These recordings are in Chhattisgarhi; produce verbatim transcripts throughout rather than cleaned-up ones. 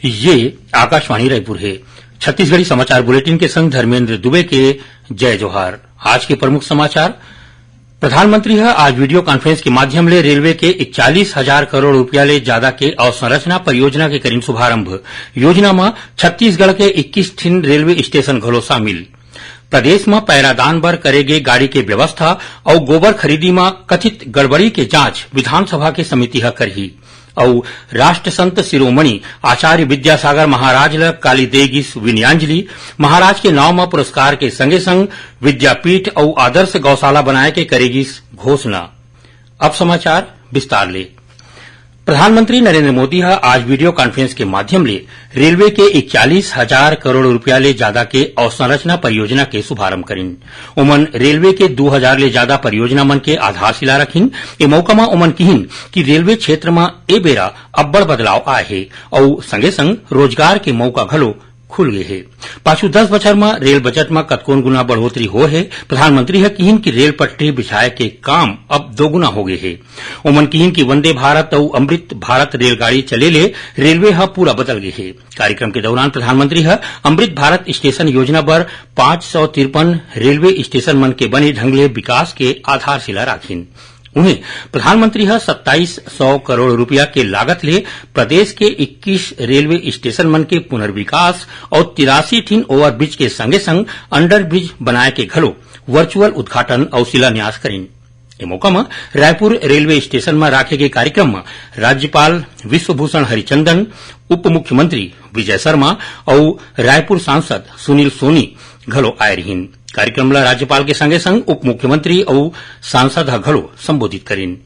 ये आकाशवाणी रायपुर हे। छत्तीसगढ़ी समाचार बुलेटिन के संग धर्मेंद्र दुबे के जय जोहार। आज के प्रमुख समाचार। प्रधानमंत्री ह आज वीडियो कॉन्फ्रेंस के माध्यम ले रेलवे के इकतालीस हजार करोड़ रुपया ले जादा के अवसंरचना परियोजना के करिन शुभारंभ। योजना म छत्तीसगढ़ के इक्कीस ठिन रेलवे स्टेशन घलो शामिल। प्रदेश म पैरादान बर करे गे गाड़ी के व्यवस्था अउ गोबर खरीदी म कथित गड़बड़ी के जांच विधानसभा के समिति ह करही। अउ राष्ट्र संत शिरोमणि आचार्य विद्यासागर महाराज ल काली दे गिस विनयांजलि। महाराज के नांव म पुरस्कार के संगे संग विद्यापीठ अउ आदर्श गौशाला बनाए के करे गिस घोषणा। अब समाचार विस्तार ले। प्रधानमंत्री नरेंद्र मोदी ह आज वीडियो कॉन्फ्रेंस के माध्यम ले रेलवे के इकतालीस हजार करोड़ रुपया ले जादा के अवसंरचना परियोजना के शुभारंभ करिन। ओमन रेलवे के दू हजार ले जादा परियोजना मन के आधारशिला रखिन। ए मौका म ओमन किहिन कि रेलवे क्षेत्र म ए बेरा अब्बड़ बदलाव आए हे अउ संगे संग रोजगार के मौका घलो खुल गे हे। पाछू दस बछर म रेल बजट म कतकोन गुना बढ़ोतरी होए हे। प्रधानमंत्री ह किहिन कि रेल पटरी बिछाए के काम अब दोगुना हो गे हे। ओमन किहिन कि वंदे भारत अउ अमृत भारत रेलगाड़ी चले ले रेलवे ह पूरा बदल गे हे। कार्यक्रम के दौरान प्रधानमंत्री ह अमृत भारत स्टेशन योजना बर पांच सौ तिरपन रेलवे स्टेशन मन के बने ढंग ले विकास के आधारशिला राखिन। उहें, प्रधानमंत्री ह सत्ताईस सौ करोड़ रुपया के लागत ले प्रदेश के इक्कीस रेलवे स्टेशन मन के पुनर्विकास अउ तिरासी ठिन ओवरब्रिज के संगे संग अंडरब्रिज बनाए के घलो वर्चुअल उद्घाटन अउ शिलान्यास करिन। ए मौका म रायपुर रेलवे स्टेशन म राखे गे कार्यक्रम म राज्यपाल विश्वभूषण हरिचंदन, उप मुख्यमंत्री विजय शर्मा अउ रायपुर सांसद सुनील सोनी घलो आए रिहिन। कार्यक्रम ल राज्यपाल के संगे संग उप मुख्यमंत्री अउ सांसद ह घलो संबोधित करिन।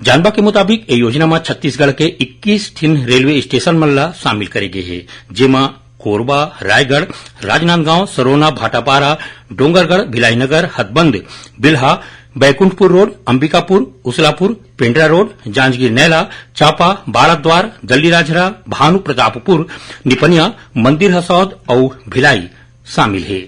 जानबा के मुताबिक, ए योजना म छत्तीसगढ़ के इक्कीस ठिन रेलवे स्टेशन मन ल शामिल करे गे हे, जेमा कोरबा, रायगढ़, राजनांदगांव, सरोना, भाटापारा, डोंगरगढ़, भिलाई नगर, हथबंद, बिल्हा, बैकुंठपुर रोड, अंबिकापुर, उसलापुर, पेंड्रा रोड, जांजगीर नैला, चांपा, बाराद्वार, दल्लीराजहरा, भानु प्रतापपुर, निपनिया, मंदिर हसौद अउ भिलाई शामिल हे।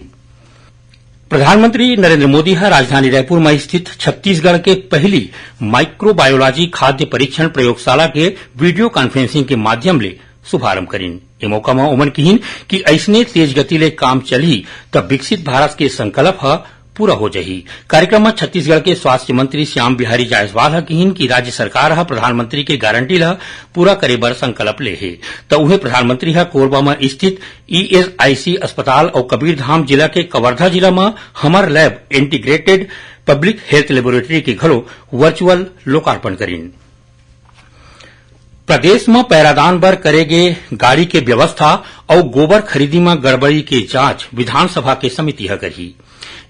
प्रधानमंत्री नरेंद्र मोदी ह राजधानी रायपुर म स्थित छत्तीसगढ़ के पहली माइक्रोबायोलॉजी खाद्य परीक्षण प्रयोगशाला के वीडियो कॉन्फ्रेंसिंग के माध्यम ले शुभारंभ करिन। ए मौका म ओमन किहिन कि अइसने तेज गति ले काम चलही, त विकसित भारत के संकल्प ह पूरा हो जाही। कार्यक्रम म छत्तीसगढ़ के स्वास्थ्य मंत्री श्याम बिहारी जायसवाल ह किहिन कि राज्य सरकार ह प्रधानमंत्री के गारंटी ल पूरा करे बर संकल्प ले हे। त उहें, प्रधानमंत्री ह कोरबा म स्थित ईएसआईसी अस्पताल अउ कबीरधाम जिला के कवर्धा जिला म हमर lab integrated public health laboratory के घलो वर्चुअल लोकार्पण करिन। प्रदेश म पैरादान बर करे गे गाड़ी के व्यवस्था अउ गोबर खरीदी म गड़बड़ी के जांच विधानसभा के समिति ह करही।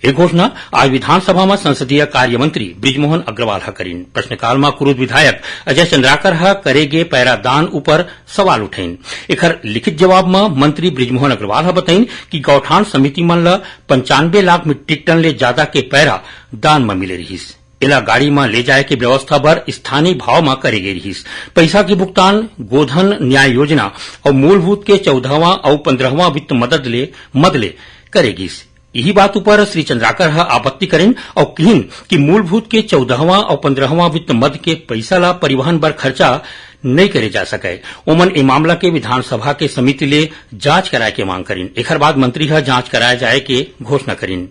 ए घोषणा आज विधानसभा म संसदीय कार्य मंत्री बृजमोहन अग्रवाल ह करिन। प्रश्नकाल म कुरूद विधायक अजय चंद्राकर ह करे गे पैरादान ऊपर सवाल उठइन। एखर लिखित जवाब म मंत्री बृजमोहन अग्रवाल ह बताइन कि गौठान समिति मन ल पंचानबे लाख मीट्रिक टन ले जादा के पैरा दान म मिले रिहिस। एला गाड़ी म ले जाए के व्यवस्था बर स्थानीय भाव म करे गे रिहिस। पइसा के भुगतान गोधन न्याय योजना अउ मूलभूत के चौदहवां अउ पंद्रहवां वित्त मदद ले, मद ले करे गिस। इही बात ऊपर श्री चंद्राकर ह आपत्ति करिन अउ किहिन कि मूलभूत के चौदहवां अउ पंद्रहवां वित्त मद के पइसा ला परिवहन बर खर्चा नइ करे जा सकय। ओमन ए मामला के विधानसभा के समिति ले जांच कराए के मांग करिन। एखर बाद मंत्री ह जांच कराए जाए के घोषणा करिन।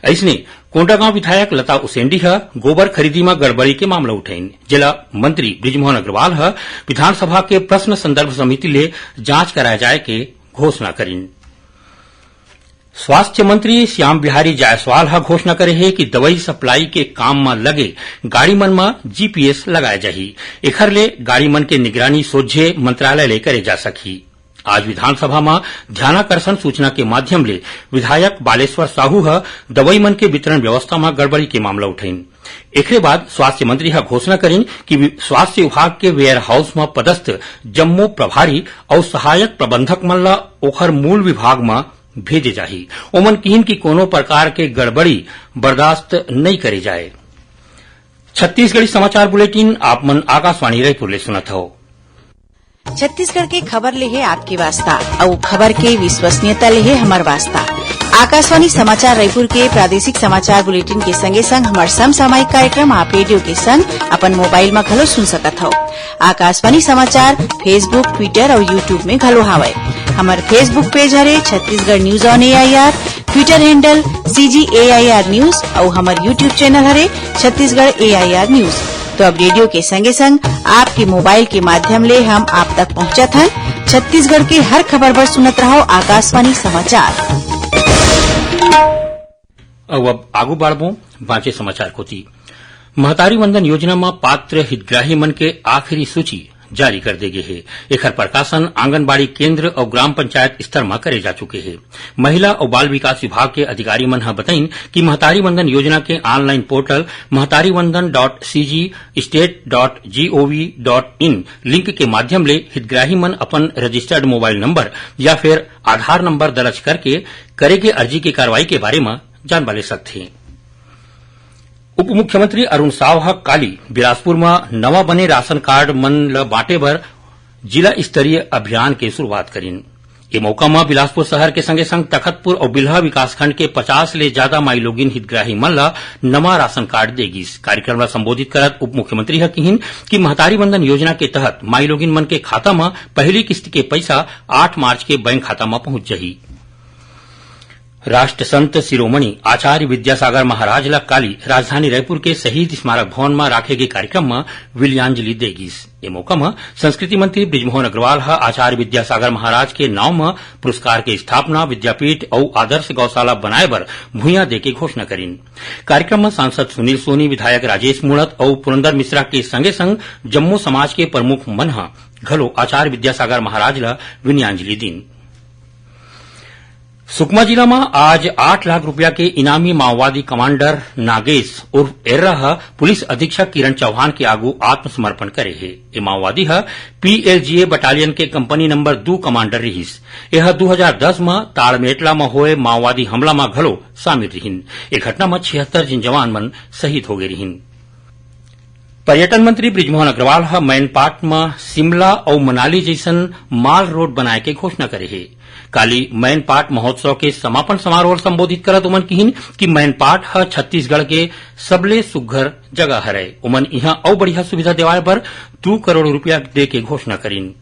अइसने कोंडागांव विधायक लता उसेंडी ह गोबर खरीदी म गड़बड़ी के मामला उठाइन, जेला मंत्री बृजमोहन अग्रवाल ह विधानसभा के प्रश्न संदर्भ समिति ले जांच कराए जाए के घोषणा करिन। स्वास्थ्य मंत्री श्याम बिहारी जायसवाल ह घोषणा करे हे कि दवई सप्लाई के काम म लगे गाड़ी मन म जीपीएस लगाए जाही। एखर ले गाड़ी मन के निगरानी सोझे मंत्रालय ले करे जा सकही। आज विधानसभा म ध्यानाकर्षण सूचना के माध्यम ले विधायक बालेश्वर साहू ह दवई मन के वितरण व्यवस्था म गड़बड़ी के मामला उठाइन। एखरे बाद स्वास्थ्य मंत्री ह घोषणा करिन कि वि-, स्वास्थ्य विभाग के वेयर हाउस म पदस्थ जम्मो प्रभारी अउ सहायक प्रबंधक मन ल ओखर मूल विभाग म भेजे जाही। ओमन किहिन कि कोनो प्रकार के गड़बड़ी बर्दाश्त नइ करे जाए। छत्तीसगढ़ी समाचार बुलेटिन आप मन आकाशवाणी रायपुर ले सुनत हव। छत्तीसगढ़ के खबर ले हे आपके वास्ता, अउ खबर के विश्वसनीयता ले हे हमर वास्ता। आकाशवाणी समाचार रायपुर के प्रादेशिक समाचार बुलेटिन के संगे संग हमर समसामयिक कार्यक्रम आप रेडियो के संग अपन मोबाइल म घलो सुन सकत हव। आकाशवाणी समाचार Facebook, Twitter अउ YouTube में घलो हावय। हमर Facebook page हरे Chhattisgarh news on A I R, Twitter handle C G A I R news अउ हमर YouTube channel हरे Chhattisgarh A I R news। तो अब रेडियो के संगे संग आपके मोबाइल के माध्यम ले हम आप तक पहुंचत हन। छत्तीसगढ़ के हर खबर बर सुनत रहो आकाशवाणी समाचार। अउ अब आगू बढ़बो बांचे समाचार कोति। महतारी वंदन योजना म पात्र हितग्राही मन के आखिरी सूची जारी कर दे गे हे। एखर प्रकाशन आंगनबाड़ी केंद्र अउ ग्राम पंचायत स्तर म करे जा चुके हे। महिला अउ बाल विकास विभाग के अधिकारी मन ह बताइन कि महतारी वंदन योजना के online portal Mahtari Vandan dot C G state dot G O V dot in link के माध्यम ले हितग्राही मन अपन registered mobile number या फिर आधार number दर्ज करके करे गे अर्जी के कार्रवाई के बारे म जानबा ले सकथे। उप मुख्यमंत्री अरुण साव ह काली बिलासपुर म नवा बने राशन कार्ड मन ल बांटे बर जिला स्तरीय अभियान के शुरुआत करिन। ए मौका म बिलासपुर शहर के संगे संग तखतपुर अउ बिल्हा विकासखंड के पचास ले जादा माईलोगिन हितग्राही मन ल नवा राशन कार्ड दे गिस। कार्यक्रम ल संबोधित करत उप मुख्यमंत्री ह किहिन कि महतारी वंदन योजना के तहत माईलोगिन मन के खाता म पहली किस्त के पइसा आठ मार्च के बैंक खाता म पहुंच जही। राष्ट्र संत शिरोमणि आचार्य विद्यासागर महाराज ल काली राजधानी रायपुर के शहीद स्मारक भवन म राखे गे कार्यक्रम म विलियांजलि दे गिस। ए मौका म संस्कृति मंत्री बृजमोहन अग्रवाल ह आचार्य विद्यासागर महाराज के नांव म पुरस्कार के स्थापना, विद्यापीठ अउ आदर्श गौशाला बनाए बर भुइयां दे के घोषणा करिन। कार्यक्रम म सांसद सुनील सोनी, विधायक राजेश मूणत अउ पुरंदर मिश्रा के संगे संग जम्मो समाज के प्रमुख मन ह घलो आचार्य विद्यासागर महाराज ल विनयांजलि दीन। सुकमा जिला म आज आठ लाख रुपया के इनामी माओवादी कमांडर नागेश उर्फ एर्रा ह पुलिस अधीक्षक किरण चौहान के आगू आत्मसमर्पण करे हे। ए माओवादी ह पीएलजीए बटालियन के कंपनी नंबर दू कमांडर रिहिस। एह दू हजार दस म ताड़मेटला म होए माओवादी हमला म घलो शामिल रिहिन। ए घटना म छिहत्तर झिन जवान मन शहीद होगे रिहिन। पर्यटन मंत्री बृजमोहन अग्रवाल ह मैनपाट म शिमला अउ मनाली जइसन माल रोड बनाए के घोषणा करे हे। काली मैनपाट महोत्सव के समापन समारोह ल संबोधित करत ओमन किहिन कि मैनपाट ह छत्तीसगढ़ के सबले सुघ्घर जगह हरय। ओमन इहां अउ बढ़िया सुविधा देवाय बर दू करोड़ रुपया दे के घोषणा करिन।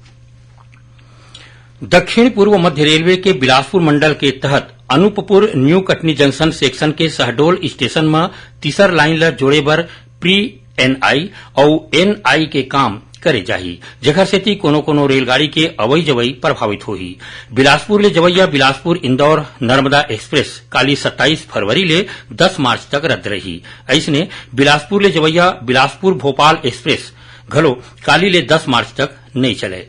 दक्षिण पूर्व मध्य रेलवे के बिलासपुर मंडल के तहत Anuppur new Katni junction section के शहडोल स्टेशन म तीसर लाइन ल जोड़े बर प्री एनआई अउ एनआई के काम करे जाही, जेखर सेती कोनो-कोनो रेलगाड़ी के अवई-जवई प्रभावित होही। बिलासपुर ले जवइया बिलासपुर इंदौर नर्मदा एक्सप्रेस काली सत्ताईस फरवरी ले दस मार्च तक रद्द रही। अइसने बिलासपुर ले जवइया बिलासपुर भोपाल एक्सप्रेस घलो काली ले दस मार्च तक नइ चले।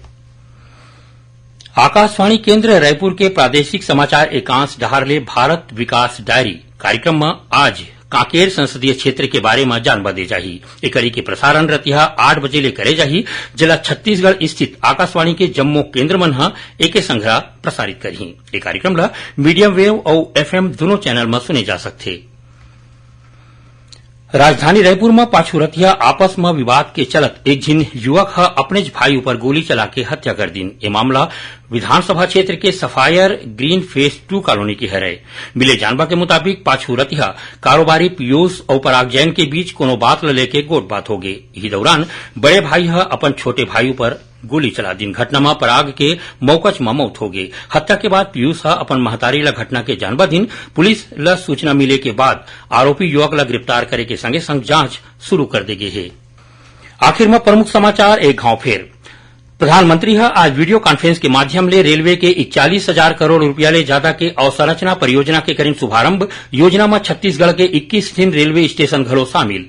आकाशवाणी केंद्र रायपुर के प्रादेशिक समाचार एकांश डहार ले भारत विकास डायरी कार्यक्रम म आज कांकेर संसदीय क्षेत्र के बारे म जानबा दे जाही। एकरी के प्रसारण रतिहा आठ बजे ले करे जाही, जेला छत्तीसगढ़ स्थित आकाशवाणी के जम्मो केंद्र मन ह एके संघरा प्रसारित करही। ए कार्यक्रम ल मीडियम वेव अउ एफएम दुनो चैनल म सुने जा सकथे। राजधानी रायपुर म पाछू रतिहा आपस म विवाद के चलत एक झिन युवक ह अपनेच भाई ऊपर गोली चला के हत्या कर दीन। ए मामला विधानसभा क्षेत्र के sapphire green phase two colony के हरय। मिले जानबा के मुताबिक पाछू रतिहा कारोबारी पीयूष अउ पराग जैन के बीच कोनो बात ल लेके गोठबात होगे। इही दौरान बड़े भाई ह अपन छोटे भाई ऊपर गोली चला दीन। घटना म पराग के मौकच म मौत होगे। हत्या के बाद पीयूष ह अपन महतारी ल घटना के जानबा दीन। पुलिस ल सूचना मिले के बाद आरोपी युवक ल गिरफ्तार करे के संगे संग जांच शुरू कर दे गे हे। आखिर म प्रमुख समाचार एक घांव फेर। प्रधानमंत्री ह आज वीडियो कॉन्फ्रेंस के माध्यम ले रेलवे के इकतालीस हजार करोड़ रुपया ले जादा के अवसंरचना परियोजना के करीन शुभारंभ। योजना म छत्तीसगढ़ के इक्कीस ठिन रेलवे स्टेशन घलो शामिल।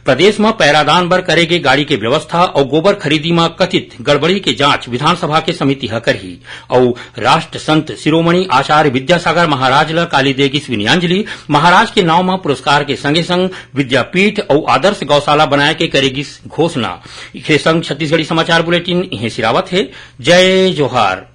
प्रदेश म पैरादान बर करे गे गाड़ी के व्यवस्था अउ गोबर खरीदी म कथित गड़बड़ी के जांच विधानसभा के समिति ह करही। अउ राष्ट्र संत शिरोमणि आचार्य विद्यासागर महाराज ल काली दे गिस विनयांजलि। महाराज के नांव म पुरस्कार के संगे संग विद्यापीठ अउ आदर्श गौशाला बनाए के करे गिस घोषणा। एखरे संग छत्तीसगढ़ी समाचार बुलेटिन इहें सिरावत हे। जय जोहार।